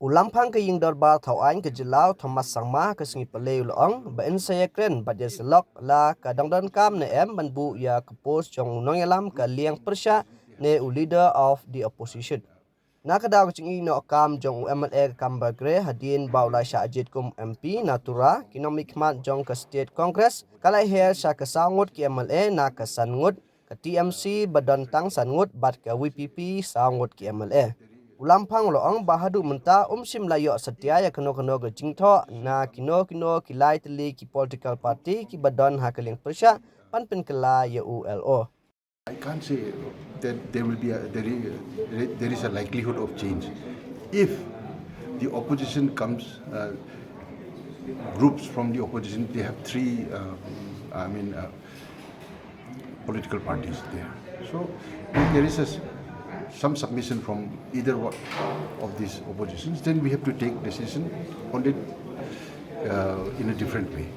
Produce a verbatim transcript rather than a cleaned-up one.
U Lamphang ka Ïing Dorbar Thaw Aiñ ka jylla u Thomas Sangma ka sngi Palei u la ong ba yn sa ïakren bad ïasyllok la ka dang donkam ne em ban buh ïa ka post jong u nongïalam ka liang pyrshah ne u Leader of the Opposition. Na ka daw ka jingïehnoh kam jong u M L A ka Gambegre hadien ba u la shah jied kum M P na Tura, ki nongmihkhmat jong ka State Congress ka la her sha ka saw ngut ki M L A na ka san ngut, ka T M C ba don tang san ngut bad ka V P P saw ngut ki M L A. U Lamphang u la ong ba haduh mynta um shym la ïoh satia ïa kano kano ka jingthoh na kino kino ki lai tylli ki political party kiba don ha ka liang pyrshah ban pynkylla ïa u L O. I can't say that there will be a, there is, there is a likelihood of change. If the opposition comes, uh, groups from the opposition, they have three, uh, I mean, uh, political parties there. So if there is a s- some submission from either one of these oppositions, then we have to take decision on it, uh, in a different way.